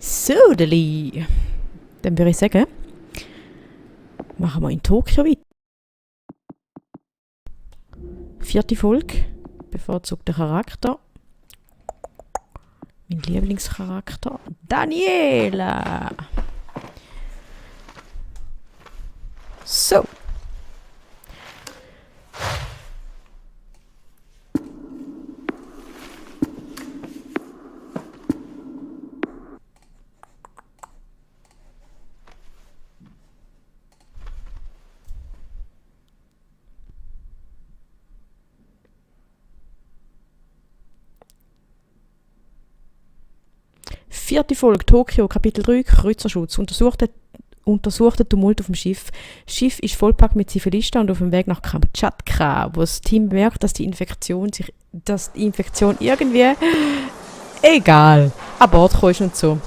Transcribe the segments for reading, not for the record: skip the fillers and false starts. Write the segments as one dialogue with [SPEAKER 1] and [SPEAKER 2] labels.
[SPEAKER 1] So, Deli. Dann würde ich sagen, machen wir in Tokio weiter. 4. Folge. Bevorzugter Charakter. Mein Lieblingscharakter. Daniela. So. Vierte Folge, Tokio, Kapitel 3, Kreuzerschutz. Untersuchte Tumult auf dem Schiff. Das Schiff ist vollpackt mit Zivilisten und auf dem Weg nach Kamtschatka, wo das Team merkt, dass die Infektion irgendwie egal an Bord gekommen ist und so.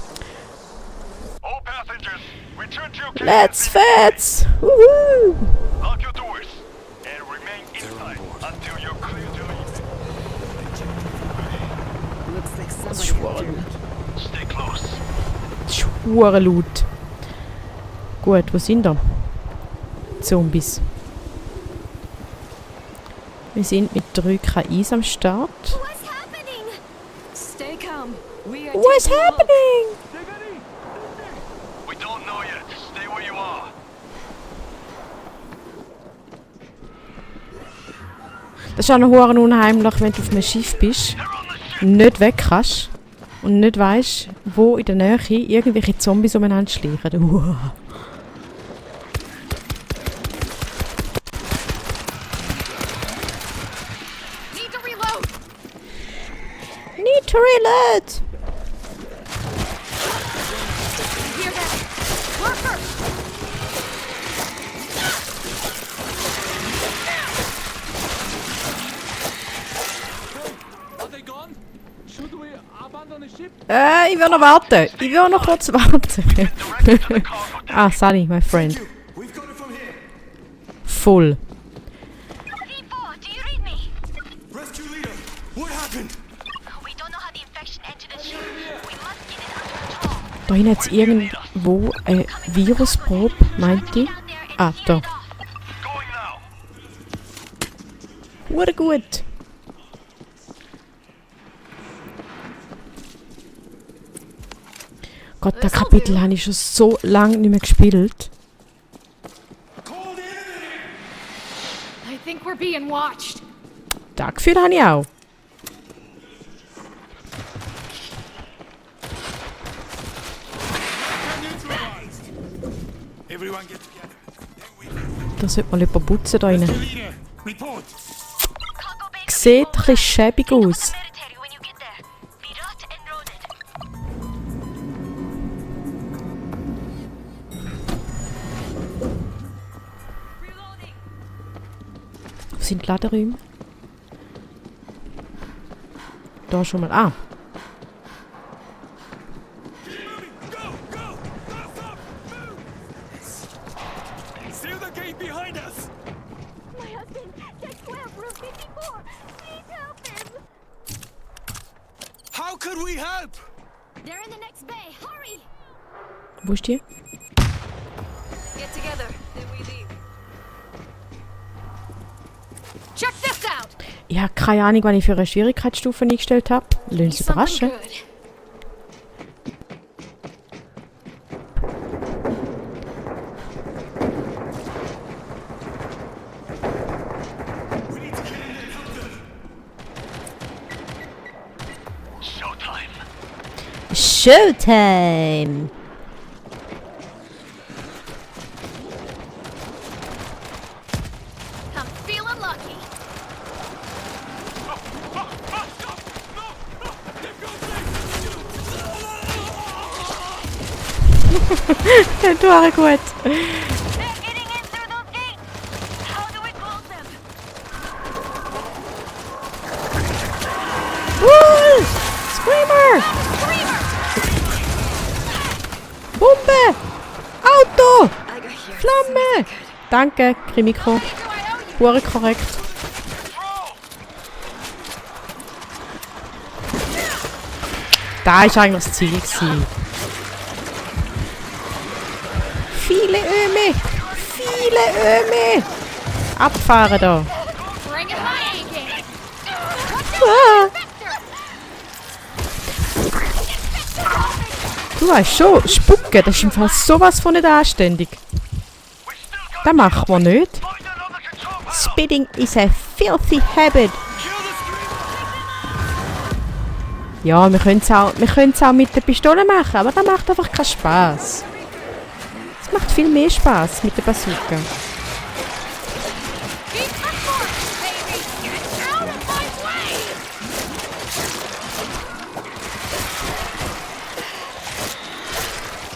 [SPEAKER 1] Let's fetz! Woohoo! Das ist schwere laut. Gut, wo sind wir? Zombies. Wir sind mit 3 KIs am Start. What's happening? Das ist auch noch verdammt unheimlich, wenn du auf einem Schiff bist, nicht weg kannst und nicht weisst, wo in der Nähe irgendwelche Zombies umeinander schleichen. Need to reload! Ich will noch warten. Ich will noch kurz warten. Ah, Sally, my friend. Voll. Da hinten hat es irgendwo eine Virusprobe, meint ich. Ah, da. Gut. Gott, das Kapitel habe ich schon so lange nicht mehr gespielt. Das Gefühl habe ich auch. Da sollte mal jemand putzen da rein. Sieht ein bisschen schäbig aus. Wo sind die Laderäume? Da schon mal. Ah! Wo ist die? Ich habe keine Ahnung, was ich für eine Schwierigkeitsstufe eingestellt habe. Lass uns überraschen. Showtime! Das war gut. Screamer! Bombe! Auto! Flamme! Danke, Krimiko. Pure korrekt. Da ist eigentlich das Ziel gewesen. Viele Öme! Viele Öme! Abfahren da! Ah. Du weißt schon, spucken, das ist im Fall sowas von nicht anständig. Das macht man nicht. Spitting is a filthy habit. Ja, wir können es auch mit der Pistole machen, aber das macht einfach keinen Spaß. Es macht viel mehr Spaß mit der Bazooka.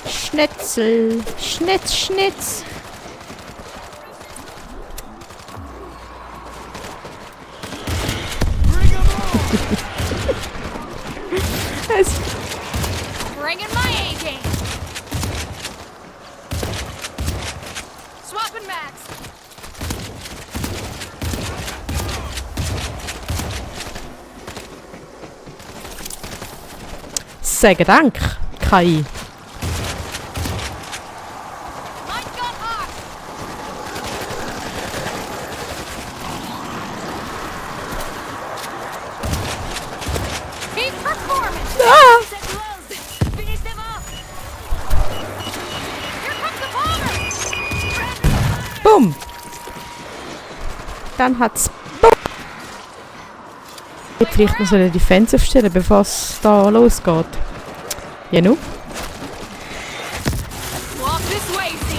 [SPEAKER 1] Schnitzel, Schnitz, Schnitz.
[SPEAKER 2] Bringing my A-game. Swapping mags.
[SPEAKER 1] Sagen Dank, KI.
[SPEAKER 2] Mine got hot. Keep performing.
[SPEAKER 1] Ah!
[SPEAKER 2] Finish them off. Here comes the bomber.
[SPEAKER 1] Bumm! Dann hat's Bumm! Ich hätte vielleicht noch so eine Defense aufstellen, bevor es da losgeht. Ja, nu?
[SPEAKER 2] Walk this way, Z.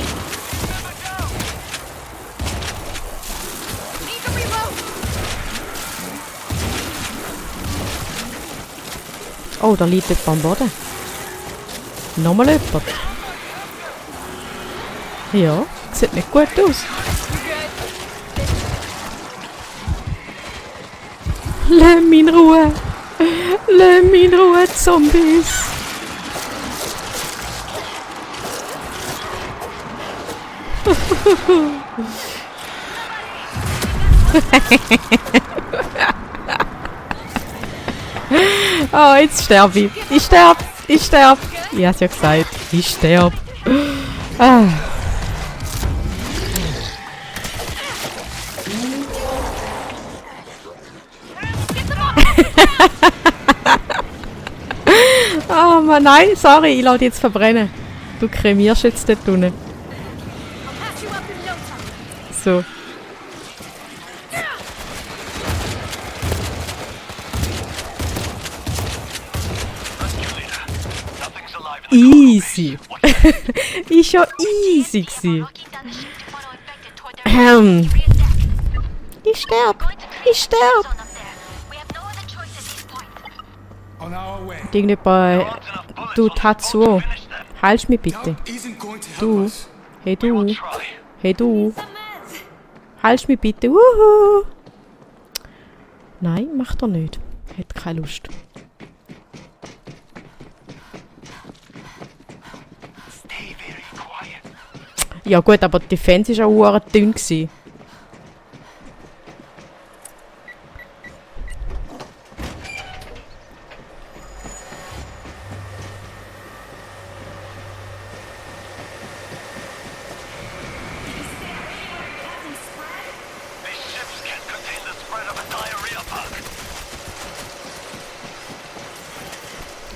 [SPEAKER 2] Need to reload.
[SPEAKER 1] Oh, da liegt jemand am Boden. Nochmal jemand. Ja, sieht nicht gut aus. Lass mich in Ruhe! Lass mich in Ruhe, Zombies! Oh, jetzt sterbe ich. Ich sterbe! Ich sterbe! Ich hab's ja gesagt. Ich sterbe. Ah. Oh Mann, nein, sorry, ich lasse dich jetzt verbrennen. Du kremierst jetzt dort unten.
[SPEAKER 2] I'll patch you up in no time.
[SPEAKER 1] So. Easy. Ist ja easy gsi. Ich sterb. Ich sterb.
[SPEAKER 3] On our way.
[SPEAKER 1] Irgendjemand... Du, Tatsuo. Heilst mich bitte.
[SPEAKER 3] Isn't going to help
[SPEAKER 1] Du.
[SPEAKER 3] us.
[SPEAKER 1] Hey du. Hey du. Heilst mich bitte. Wuhu. Nein, macht er nicht. Hat keine Lust.
[SPEAKER 3] Stay very quiet.
[SPEAKER 1] Ja gut, aber die Defense war auch dünn gsi.
[SPEAKER 4] These ships can't contain the spread of a diarrhea bug.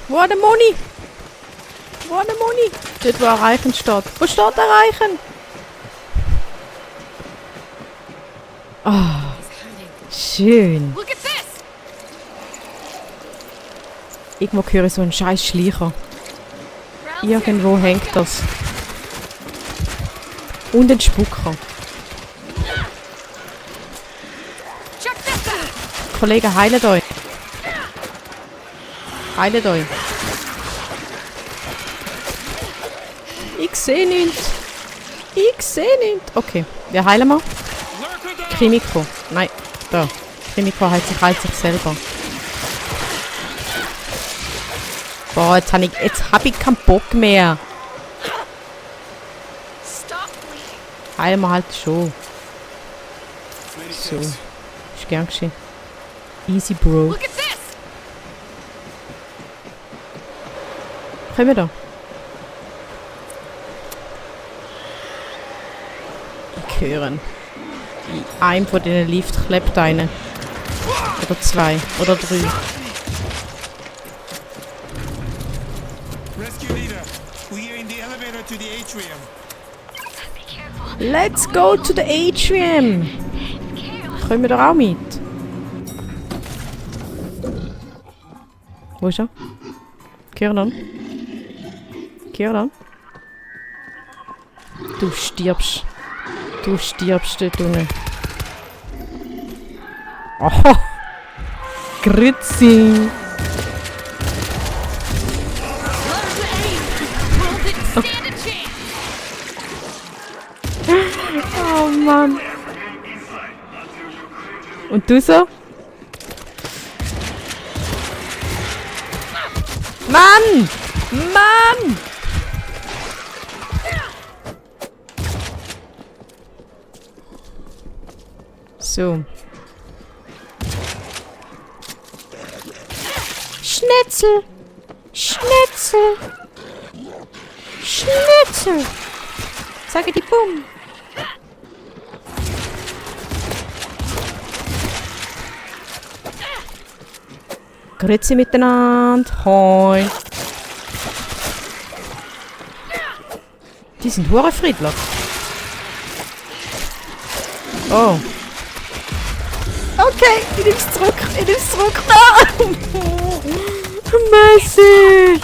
[SPEAKER 1] Wo der Moni? Wo der Moni? Dort wo erreichen steht. Wo steht erreichen? Ah, schön.
[SPEAKER 2] Look at this.
[SPEAKER 1] Irgendwo höre ich so einen scheiß Schleicher.
[SPEAKER 2] Round two.
[SPEAKER 1] Irgendwo hängt das. Und ein Spucker.
[SPEAKER 2] Check this out.
[SPEAKER 1] Kollegen, heilt euch. Heilt euch. Ich sehe nichts. Ich sehe nichts. Okay, wir heilen mal. Kimiko. Nein, da. Kimiko heilt sich selber. Boah, jetzt hab ich keinen Bock mehr.
[SPEAKER 2] Stop bleeding.
[SPEAKER 1] Heilen wir halt schon.
[SPEAKER 3] Many
[SPEAKER 1] So.
[SPEAKER 3] thanks.
[SPEAKER 1] Ist gern geschehen. Easy, Bro.
[SPEAKER 2] Look at this.
[SPEAKER 1] Können wir da? Ich höre ihn. In einem von diesen Lift klebt einer. Oder 2. Oder 3.
[SPEAKER 3] Rescue leader, we are in the elevator to the atrium.
[SPEAKER 1] Let's go to the atrium! Kommen wir da auch mit? Wo ist er? Kieran? Kieran? Du stirbst. Du stirbst dort unten. Oh! Grüezi! Oh Mann! Und du so? Mann! Mann! So. Schnitzel! Schnitzel! Schnitzel! Sage die Bumm! Grüezi miteinander. Hoi. Die sind hure friedlich. Oh. Okay, ich nehm's zurück. Ich nehm's zurück. Messi!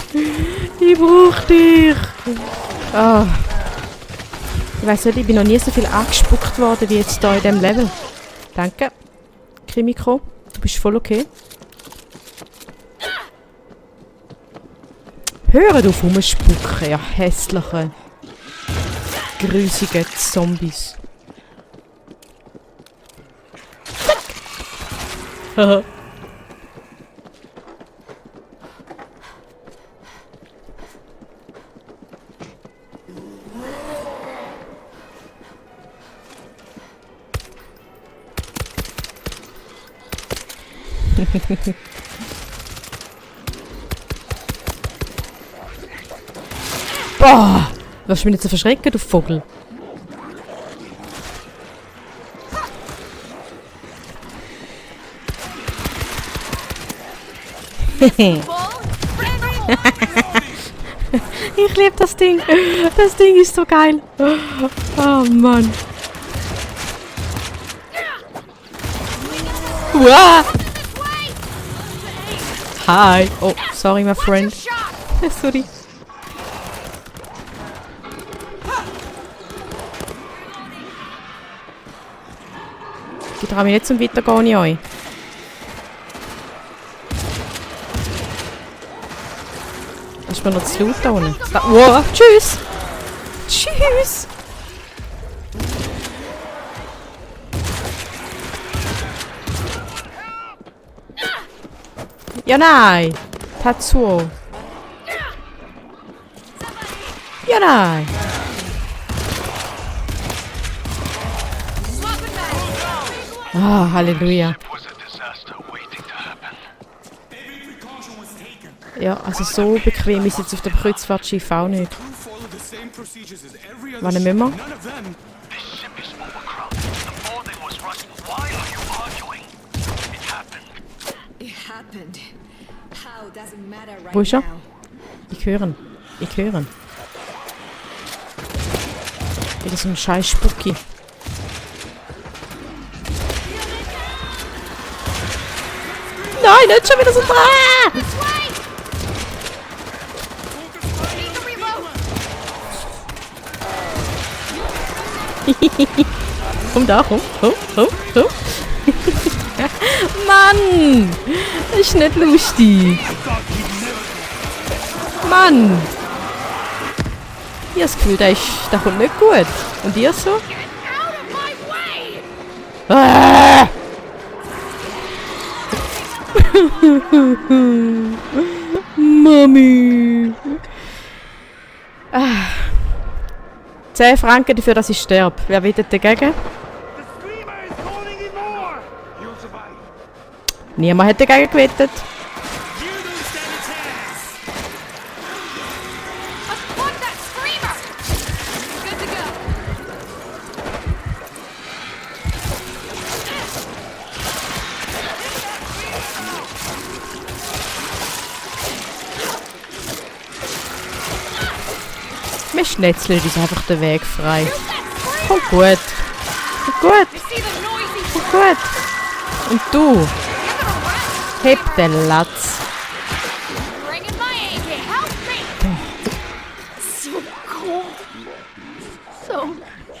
[SPEAKER 1] Ich brauch dich. Oh. Ich weiss nicht, ich bin noch nie so viel angespuckt worden wie jetzt hier in diesem Level. Danke. Kimiko, du bist voll okay. Hört auf rumspucken, ja hässliche, grusige Zombies. Haha. Boah! Wirst du mich nicht so verschrecken, du Vogel? Ich liebe das Ding. Das Ding ist so geil. Oh Mann. Uah. Hi. Oh, sorry, my friend. Sorry. Ich traue mich nicht zum Weitergehen ohne euch. Das ist mir noch zu laut da unten. Wow, tschüss! Tschüss! Ja, nein! Tatsuo! Ja, nein! Ah, Halleluja.
[SPEAKER 4] It was a disaster waiting to happen.
[SPEAKER 3] Every precaution was taken.
[SPEAKER 1] Ja, also so bequem ist jetzt auf dem Kreuzfahrtschiff auch nicht.
[SPEAKER 3] You follow the same procedures as every other
[SPEAKER 1] Wann
[SPEAKER 3] ship.
[SPEAKER 1] müssen wir?
[SPEAKER 3] None of them.
[SPEAKER 4] This ship is overcrowded. The boarding was rushed. Why are you arguing? It happened.
[SPEAKER 5] It happened. How doesn't matter right
[SPEAKER 1] Wo ist er?
[SPEAKER 5] now.
[SPEAKER 1] Ich höre ihn. Ich höre ihn. Wieder so ein scheiß Spucki. Nein, nicht schon wieder so dran!
[SPEAKER 2] This way! Need to reload!
[SPEAKER 1] Komm da, komm. Mann! Das ist nicht lustig. Mann! Ich habe das Gefühl, der kommt nicht gut. Und ihr so?
[SPEAKER 2] Get out of my way!
[SPEAKER 1] Ah! Mami! 10 Franken dafür, dass ich sterbe. Wer wettet dagegen? Niemand hat dagegen gewettet.
[SPEAKER 3] You don't stand a chance.
[SPEAKER 2] Let's plug that screamer! Good to go.
[SPEAKER 1] Der Schnetzler ist einfach der Weg frei. Kommt gut. Kommt gut.
[SPEAKER 2] See the noisy
[SPEAKER 1] Kommt gut. Und du, heb den Latz.
[SPEAKER 2] bringing my aid to help me. So cold. So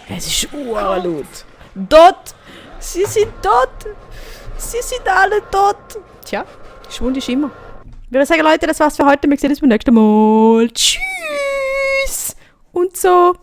[SPEAKER 1] Es ist urlaut. Dort. Sie sind tot. Sie sind alle tot. Tja, Schwund ist immer. Ich würde sagen, Leute, das war's für heute. Wir sehen uns beim nächsten Mal. Tschüss. Und so.